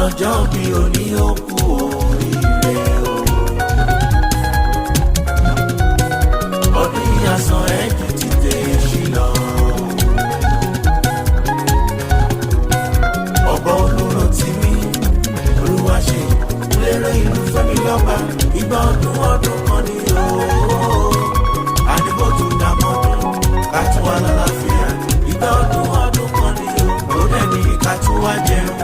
Ọlọ́jọ́ bí òní, ó kú oríire o. Ọdún yìí á sàn ẹ́ ju ti tèṣù lọ. Ọba Olúrótìmí, olúwa ṣe lérè ìlú fẹ́mi lọ́ba. Ìgbà ọdún ọdún kan ní o. Àdìbò tún dàmọ́dún ká tún wà lálàáfíà. Ìgbà ọdún ọdún kan ní o. Ó dẹ̀ ní ká tún wá jẹun.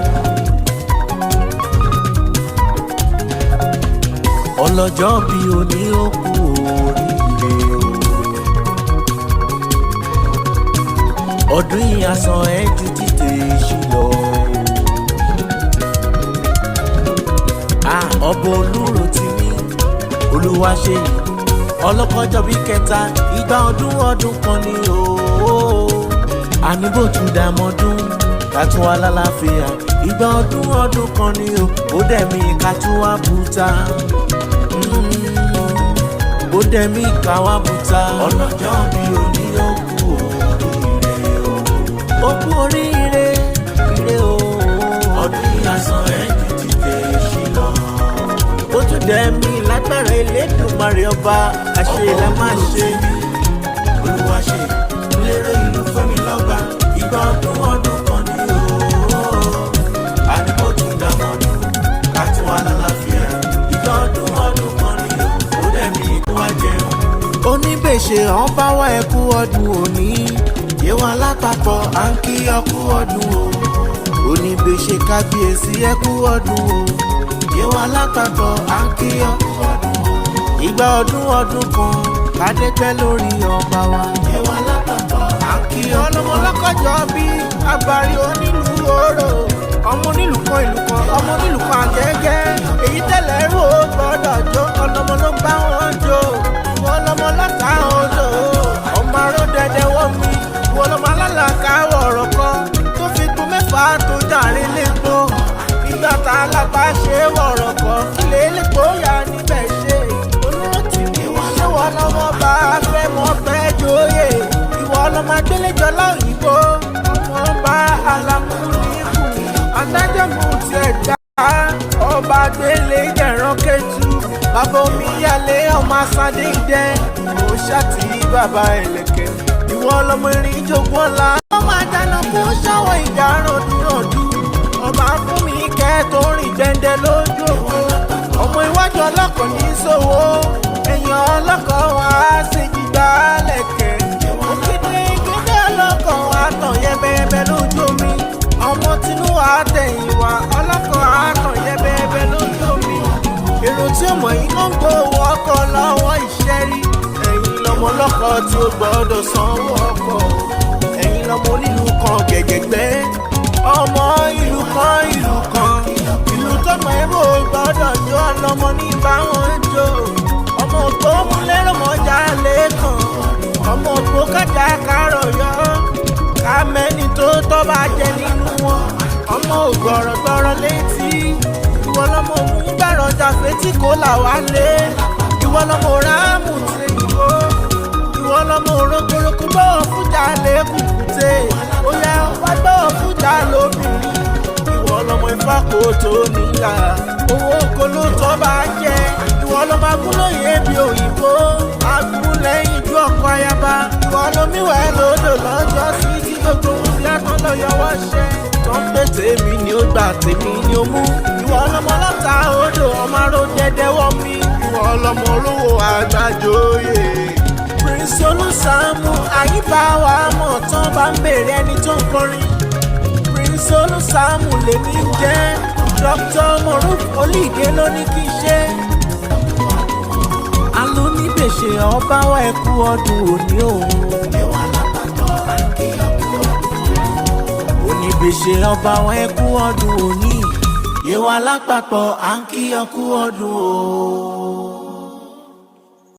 Ọlọ́jọ́ bí òní, ó kú oríire o. Ọdún yìí á sàn ẹ́ ju títẹ̀ èṣù lọ. Ọba Olúrótìmí, olúwa ṣe yìí, ọlọ́kọ́jọ́ bí kẹta, ìgbà ọdún ọdún kan ní o. Àníbòtú dàmọ́dún ká tún wá lálàáfíà. Ìgbà ọdún ọdún kan ní o. Ó dẹ̀ mí ká tún wá bùtà, ó dẹ̀ mí ká wá bùtà. Ọlọ́jọ́ bí òní, ó kú oríire o. Ó kú oríire ire o. Ọdún yìí á sàn ẹ́ ju ti tèṣù lọ. Ó tún dẹ̀ mí lágbára Elédùmarè ọba, àṣẹ la máa ṣe. Olúwa ṣe lérè ìlú fẹ́mi lọ́ba. Ìgbà ọdún ọdún kan ní o. Àdìbò tún dàmọ́dún ká tún wà lálàáfíà. Ìgbà ọdún ọdún kan ní o. Ó dẹ̀ mí kó wá jẹun. Oníbèṣe ọba wa, ẹ kú ọdún òní. Yewa lápapọ̀, à ń kí ọ kú ọdún o. Oníbèṣe kábíyèsí, ẹ kú ọdún o. Yewa lápapọ̀, à ń kí ọ kú ọdún o. Ìgbà ọdún ọdún kan, kádépẹ́ lórí ọba wa. Yewa lápapọ̀, à ń kí ọ. Ọlọmọ lọkọjọ bí abari onílùú oró, ọmọ onílùú kan ìlú kan, ọmọ onílùú kan àgẹ́gẹ́, èyí tẹ́lẹ̀ rú ó gbọ́dọ̀ jó. Ọlọmọ ló ń bá wọn jó. Wọn lọmọ lọ́ta odò, ọmọ aró dẹdẹ wọ́ mi. Wọn lọmọ alálàkà ọ̀rọ̀ kan tó fi gun mẹ́fà tó jàre lẹ́kọ̀ọ́. Nígbà tá a lápá ṣe wọ̀rọ̀ kan kílẹ̀ lẹ́kọ̀ọ́ yà níbẹ̀ ṣe. Olúrótìmí, ṣé wọ́n lọ́mọ bá a fẹ́ mọ́ fẹ́ jóyè? Ìwọ ọlọ́mọ agbélẹ́jọlá òyìnbó, ọmọ bá alámúníkù adájọ́ mú tiẹ̀ dá, ọba gbélé jẹ̀rán kẹ́tù, bàbá omíyalé, ọmọ asádé dẹ́ òòṣà tí bàbá ẹlẹ́kẹ̀. Ìwọ ọlọ́mọ erin jogún ọ̀la, ọmọ àjànà kú ṣọwọ́ ìjà rọ̀dúrọ̀dú, ọba fún mi kẹ́ tó rìn jẹ́ndẹ́ lójú òkú. Ọmọ iwájú ọlọ́kọ̀ ní sòwò, ẹ̀yìn ọlọ́kọ̀ wá ṣe gbígbá lẹ̀kẹ̀. Òkèdè gẹ́gẹ́ ọlọ́kọ̀ wá tàn yẹ́bẹ́yẹ́bẹ́ lójú omi. Ọmọ tinú wa tẹ̀yìn wá, ọlọ́kọ̀ á tàn yẹ́bẹ́yẹ́bẹ́ lójú omi. Èrò tí ó mọ̀ yín ló ń gbowó ọkọ̀ lọ́wọ́ ìṣẹ́rí. Ẹ̀yin lọmọ ọlọ́kọ̀ tí ó gbọ́dọ̀ sanwó ọkọ̀. Ẹ̀yin lọmọ onílù kan gẹ̀gẹ̀gbẹ́, ọmọ ìlú kan, ìlú kan, ìlú tọmọ ẹrú gbọ́dọ̀ jó. Ọlọmọ ní báwọn jó. Ọmọ ògbó mú lérò mọjà lẹ́kàn, ọmọ ògbó kájà kárọ̀ yọ ká mẹ́ni tó tọ́ bá jẹ nínú wọn. Ọmọ ògbọ̀rọ̀gbọ̀rọ̀ létí. Ìwọ lọmọ ògùn gbàrọ̀jà fétí kó là wá lé. Ìwọ lọmọ ráàmù tí ìwọ. Ìwọ lọmọ òrókòrókò gbọ́ fújà lẹ́kùkùté, ó yá wá gbọ́ fújà lóbìnrin. Ìwọ lọmọ ifá kò tó níyà, owó kò ló tọ́ bá jẹ. Ìwọ lọmọ agúnlóye bí òyìnbó agúnlẹ̀yìn ju ọkọ̀ ayaba. Ìwọ lomiwẹ̀ lódò lọ́jọ́ sí tí gbogbo ohun bí atán lọ yọwọ́ ṣẹ́ tó ń pè tèmi ni ó gbà, tèmi ni ó mú. Ìwọ lọmọ lọ́ta odò, ọmọ aró dẹdẹ wọ́ mi. Ìwọ lọmọ olówó àgbàjọyè. Prince Olùsàmù àyíbáwá mọ̀ tán bá ń bèrè ẹni tó ń kọrin. Prince Olùsàmù lèmi jẹ́. Dr. Moruf Olídé ló ní kí n ṣe. Alóníbèṣe ọba wa, ẹ kú ọdún òní o. Oníbèṣe ọba wa, ẹ kú ọdún òní. Yewa lápapọ̀, à ń kí ọ kú ọdún o.